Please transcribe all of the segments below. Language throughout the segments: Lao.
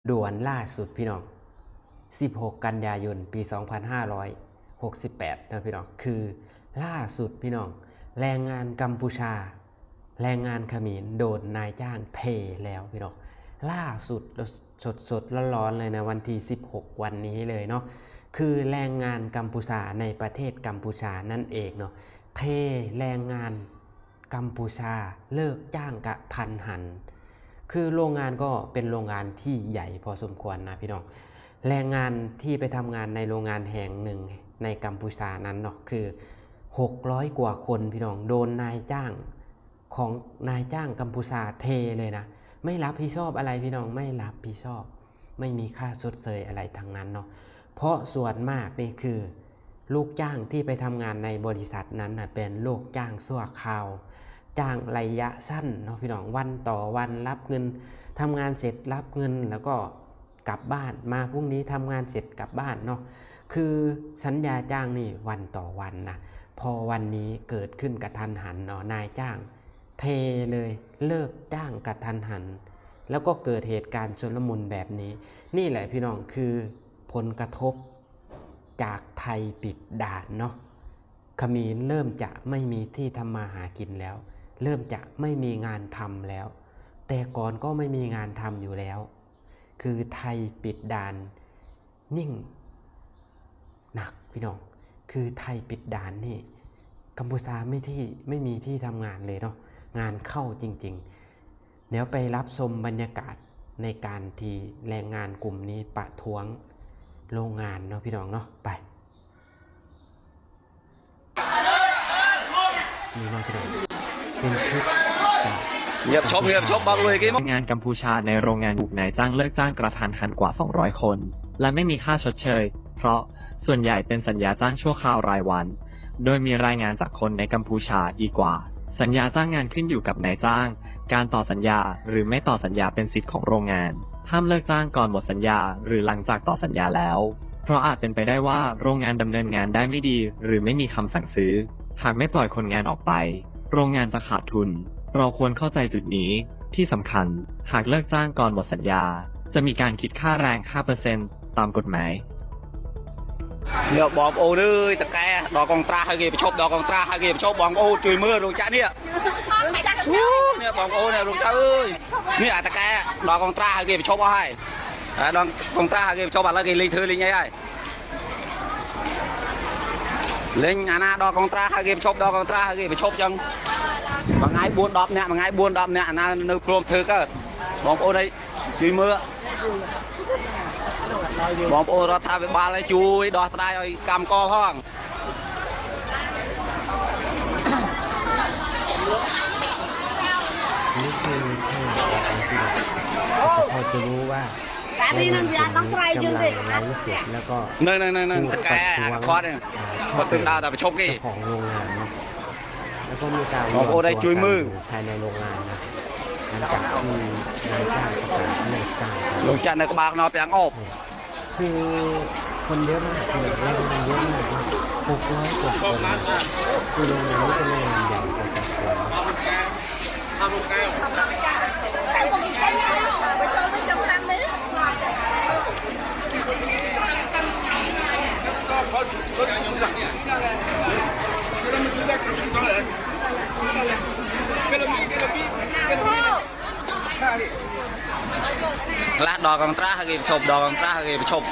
ດ່ວນລ່າສຸດພີ່ນ້ອງ ສິບຫົກ ກັນຍາຍົນ ປີສອງພັນຫ້າຮ້ອຍຫົກສິບແປດເນາະພີ່ນ້ອງ ຄືລ່າສຸດພີ່ນ້ອງ ແຮງງານກຳປູຊາ ແຮງງານຂະເໝນໂດນນາຍຈ້າງເທແລ້ວພີ່ນ້ອງ ລ່າສຸດ ສົດໆ ຮ້ອນໆ ເລີຍໃນວັນທີສິບຫົກ ວັນນີ້ເລີຍເນາະ ຄືແຮງງານກຳປູຊາໃນປະເທດກຳປູຊານັ້ນເອງເນາະ ເທແຮງງານ ກຳປູຊາເລີກຈ້າງກະທັນຫັນ ຄືໂລງງານກໍເປັນໂລງງານທີ່ໃຫຍ່ພໍສົມຄວນນະພີ່ນ້ອງ ແຮງງານທີ່ໄປທຳງານໃນໂລງງານແຫ່ງໜຶ່ງໃນກຳປູຊານັ້ນເນາະ ຄືຫົກຮ້ອຍກວ່າຄົນພີ່ນ້ອງ ໂດນນາຍຈ້າງຂອງນາຍຈ້າງກຳປູຊາເທເລີຍນະ ໄມ່ຮັບຜິດຊອບອະໄລພີ່ນ້ອງ ໄມ່ຮັບຜິດຊອບ ໄມ່ມີຄ່າຊົດເຊີຍອະໄລທັງນັ້ນເນາະ ເພາະສ່ວນມາກນີ້ຄືລູກຈ້າງທີ່ໄປທຳງານໃນບໍລິສັດນັ້ນນະ ເປັນລູກຈ້າງຊົ່ວຄາວ ຈ້າງໄລຍະສັ້ນເນາະພີ່ນ້ອງ ວັນຕໍ່ວັນ ຮັບເງິນ ທຳງານເສັດຮັບເງິນ ແລ້ວກໍກັບບ້ານ ມາພຸ່ງນີ້ທຳງານເສັດກັບບ້ານເນາະ ຄືສັນຍາຈ້າງນີ້ວັນຕໍ່ວັນນະ ພໍວັນນີ້ເກີດຂຶ້ນກະທັນຫັນເນາະ ນາຍຈ້າງ ເທເລີຍ ເລີກຈ້າງກະທັນຫັນ ແລ້ວກໍເກີດເຫດການຊຸນລະມຸນແບບນີ້ ນີ້ແຫຼະພີ່ນ້ອງ ຄືຜົນກະທົບຈາກໄທປິດດ່ານເນາະ ຂະເໝນເລີ່ມຈະໄມ່ມີທີ່ທຳມາຫາກິນແລ້ວ ເລີ່ມຈະໄມ່ມີງານທຳແລ້ວ ແຕ່ກ່ອນກໍໄມ່ມີງານທຳຢູ່ແລ້ວ ຄືໄທປິດດ່ານ ຍິ່ງໜັກພີ່ນ້ອງ ຄືໄທປິດດ່ານນີ້ ກຳປູຊາໄມ່ທີ່ ໄມ່ມີທີ່ທຳງານເລີຍເນາະ ງານເຂົ້າຈິງໆ ດຽວໄປຮັບຊົມບັນຍາກາດໃນການທີ່ແຮງງານກຸ່ມນີ້ປະທ້ວງໂລງງານເນາະພີ່ນ້ອງເນາະ ໄປ ນີ້ເນາະພີ່ນ້ອງ ເປັນຄລິບຈາກ ງຽບຊົບ ງຽບຊົບ ບັກລຸຍກິນ ແຮງງານກຳປູຊາໃນໂລງງານຖືກນາຍຈ້າງເລີກຈ້າງກະທັນຫັນກວ່າສອງຮ້ອຍຄົນ ແລະ ໄມ່ມີຄ່າຊົດເຊີຍ ເພາະສ່ວນໃຫຍ່ເປັນສັນຍາຈ້າງຊົ່ວຄາວລາຍວັນ ໂດຍມີລາຍງານຈາກຄົນໃນກຳປູຊາອີກວ່າ ສັນຍາຈ້າງງານຂຶ້ນຢູ່ກັບນາຍຈ້າງ ການຕໍ່ສັນຍາ ຫຼື ໄມ່ຕໍ່ສັນຍາເປັນສິດຂອງໂລງງານ ຫ້າມເລີກຈ້າງກ່ອນໝົດສັນຍາ ຫຼື ຫຼັງຈາກຕໍ່ສັນຍາແລ້ວ ເພາະອາດເປັນໄປໄດ້ວ່າໂລງງານດຳເນີນງານໄດ້ໄມ່ດີ ຫຼື ໄມ່ມີຄຳສັ່ງຊື້. ຫາກໄມ່ປ່ອຍຄົນງານອອກໄປ, ໂລງງານຈະຂາດທຶນ. ເຮົາຄວນເຂົ້າໃຈຈຸດນີ້. ທີ່ສຳຄັນ, ຫາກເລີກຈ້າງກ່ອນໝົດສັນຍາ, ຈະມີການຄິດຄ່າແຮງຫ້າເປີເຊັນຕາມກົດໝາຍ. ເນຍ ບອງໂອເດີຍ ຕະແກ ດອກກອງຕຣາ ໃຫ້ເກໄປຊົບ ດອກກອງຕຣາ ໃຫ້ເກໄປຊົບ ບອງໂອ ຈຸຍມື ລົງຈາກເນຍ. ໂອ້ ເນຍ ບອງໂອເນຍ ລົງຈາກເອີຍ ເນຍ ຕະແກ ດອກກອງຕຣາ ໃຫ້ເກໄປຊົບ ເອົາໃຫ້ ດອກກອງຕຣາ ໃຫ້ເກໄປຊົບ ແລ້ວເກເລັງເທີເລັງໃຫຍ່ ເລັງ ອາ ນາ ດອກກອງຕຣາ ໃຫ້ເກໄປຊົບ ດອກກອງຕຣາ ໃຫ້ເກໄປຊົບ ຈັ່ງ ມາໄງ ບວນ ដອບ ເນຍ ມາໄງ ບວນ ດອບ ເນຍ ອາ ນາ ໃນໂຄຣມ ເທີ ກະ ບອງໂອ ໃນ ຈຸຍມື ບອງໂອ ລັດຖະບານ ໃຫ້ຈຸຍ ដោះສະໄດ ໃຫ້ກຳກອ ພອງ. ນີ້ຄືເພງຂອງອັງກິດ ແຕ່ເຂົາຈະຮູ້ວ່າ ແຮງງານຄົນນີ້ກຳລັງໄລຟ໌ສົດ ແລ້ວກໍ ນັ້ນໆໆ ຕະແກ ຂອດ ອ່າ ເຂົາຕຶງດາວ ແຕ່ໄປຊົກ ເຈົ້າຂອງໂລງງານເນາະ ແລ້ວກໍມີການ ໂອ້ ໄດ້ຈຸຍມື ລວມຕົວກັນຢູ່ພາຍໃນໂລງງານນະ ຫຼັງຈາກທີ່ນາຍຈ້າງປະກາດເລີກຈ້າງ ລົງຈາກໃນກະບາກເນາະ ໄປທາງອອກ ຄືຄົນເຍອະມາກ ຄືແຮງງານເຍອະມາກເນາະ ຫົກຮ້ອຍກວ່າຄົນ ຄືໂລງງານນີ້ເປັນໂລງງານໃຫຍ່ພໍສົມຄວນເນາະ. ລະ ດອກກອງຕຣາ ໃຫ້ເກໄປຊົບ ດອກກອງຕຣາ ໃຫ້ເກໄປຊົບ.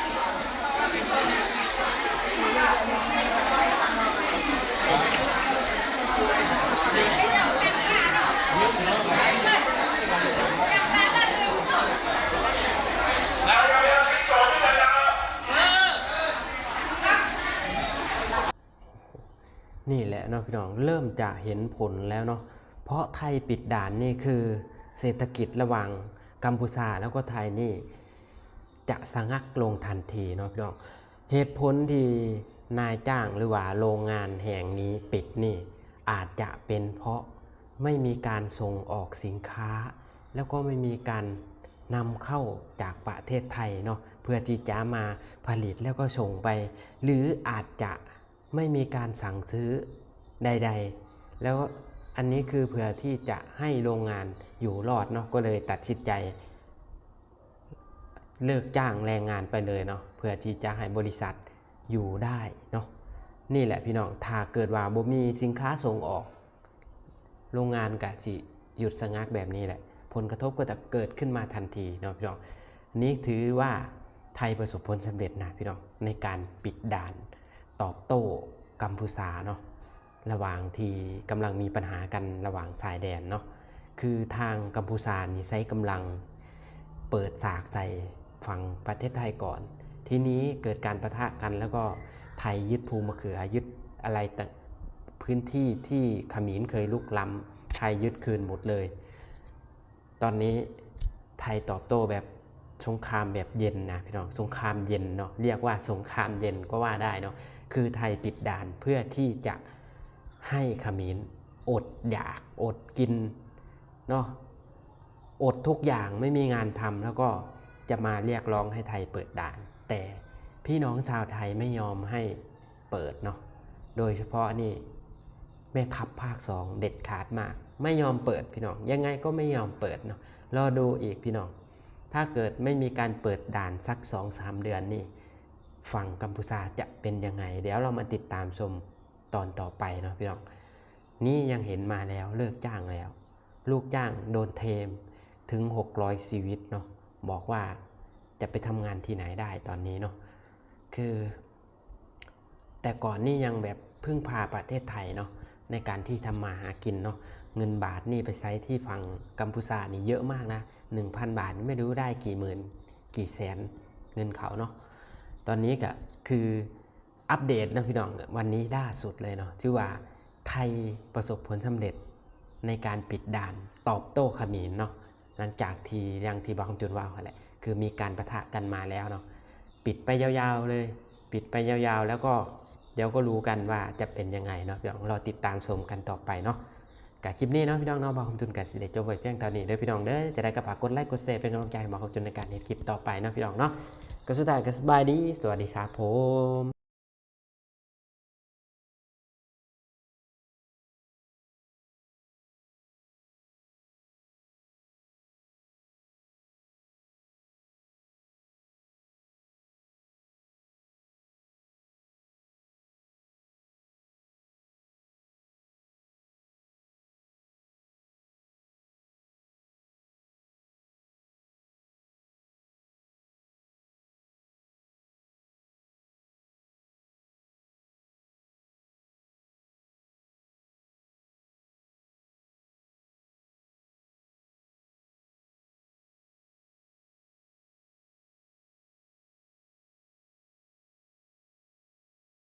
ນີ້ແຫຼະເນາະພີ່ນ້ອງ ເລີ່ມຈະເຫັນຜົນແລ້ວເນາະ ເພາະໄທປິດດ່ານນີ້ ຄືເສດຖະກິດລະຫວ່າງກຳປູຊາ ແລ້ວກໍໄທນີ້ ຈະສະຫງັກລົງທັນທີເນາະພີ່ນ້ອງ. ເຫດຜົນທີ່ນາຍຈ້າງ ຫຼືວ່າໂລງງານແຫ່ງນີ້ປິດນີ້ ອາດຈະເປັນເພາະໄມ່ມີການສົ່ງອອກສິນຄ້າ ແລ້ວກໍໄມ່ມີການນຳເຂົ້າຈາກປະເທດໄທເນາະ ເພື່ອທີ່ຈະມາຜະລິດແລ້ວກໍສົ່ງໄປ ຫຼືອາດຈະ ໄມ່ມີການສັ່ງຊື້ໃດໆ ແລ້ວອັນນີ້ຄືເພື່ອທີ່ຈະໃຫ້ໂລງງານຢູ່ລອດເນາະ ກໍເລີຍຕັດສິນໃຈ เลิกจ้างแรงงานไปเลยเนาะ เพื่อที่จะให้บริษัทอยู่ได้เนาะ นี่แหละพี่น้อง ถ้าเกิดว่าบ่มีสินค้าส่งออก โรงงานก็สิหยุดชะงักแบบนี้แหละ ผลกระทบก็จะเกิดขึ้นมาทันทีเนาะพี่น้อง นี่ถือว่าไทยประสบผลสำเร็จนะพี่น้อง ในการปิดด่านตอบโต้กัมพูชาเนาะ ระหว่างที่กำลังมีปัญหากันระหว่างชายแดนเนาะ คือทางกัมพูชานี่ใช้กำลังเปิดฉากใส่ฝั่งประเทศไทยก่อน ทีนี้เกิดการปะทะกัน แล้วก็ไทยยึดภูมะเขือ ยึดอะไรต่าง พื้นที่ที่เขมรเคยรุกล้ำ ไทยยึดคืนหมดเลย ตอนนี้ไทยตอบโต้แบบสงครามแบบเย็นนะพี่น้อง สงครามเย็นเนาะ เรียกว่าสงครามเย็นก็ว่าได้เนาะ คือไทยปิดด่านเพื่อที่จะให้เขมรอดอยากอดกินเนาะ อดทุกอย่างไม่มีงานทำ แล้วก็จะมาเรียกร้องให้ไทยเปิดด่าน แต่พี่น้องชาวไทยไม่ยอมให้เปิดเนาะ โดยเฉพาะนี่แม่ทัพภาคสองเด็ดขาดมาก ไม่ยอมเปิดพี่น้อง ยังไงก็ไม่ยอมเปิดเนาะ รอดูอีกพี่น้อง ถ้าเกิดไม่มีการเปิดด่านสักสองสามเดือนนี่ ฝั่งกัมพูชาจะเป็นยังไง เดี๋ยวเรามาติดตามชมตอนต่อไปเนาะพี่น้อง นี่ยังเห็นมาแล้ว เลิกจ้างแล้ว ลูกจ้างโดนเทรนถึงหกร้อยชีวิตเนาะ บอกว่าจะไปทำงานที่ไหนได้ตอนนี้เนาะ คือ แต่ก่อนนี่ยังแบบพึ่งพาประเทศไทยเนาะ ในการที่ทำมาหากินเนาะ เงินบาทนี่ไปใช้ที่ฝั่งกัมพูชานี่เยอะมากนะ หนึ่งพันบาทนี่ไม่รู้ได้กี่หมื่นกี่แสนเงินเขาเนาะ ตอนนี้ก็คืออัปเดตนะพี่น้อง วันนี้ล่าสุดเลยเนาะ ถือว่าไทยประสบผลสำเร็จในการปิดด่านตอบโต้เขมรเนาะ หลังจากที่อย่างที่บ่าวคำจุนว่าหั่นแหละ คือมีการปะทะกันมาแล้วเนาะ ปิดไปยาวๆเลย ปิดไปยาวๆ แล้วก็เดี๋ยวก็รู้กันว่าจะเป็นยังไงเนาะพี่น้อง รอติดตามชมกันต่อไปเนาะ กับคลิปนี้เนาะพี่น้องเนาะ บ่าวคำจุนก็สิได้จบไว้เพียงเท่านี้เด้อพี่น้องเด้อ จะได้ก็ฝากกดไลค์กดแชร์เป็นกำลังใจให้บ่าวคำจุนในการเฮ็ดคลิปต่อไปเนาะพี่น้องเนาะ ก็สุดท้ายก็สบายดี สวัสดีครับผม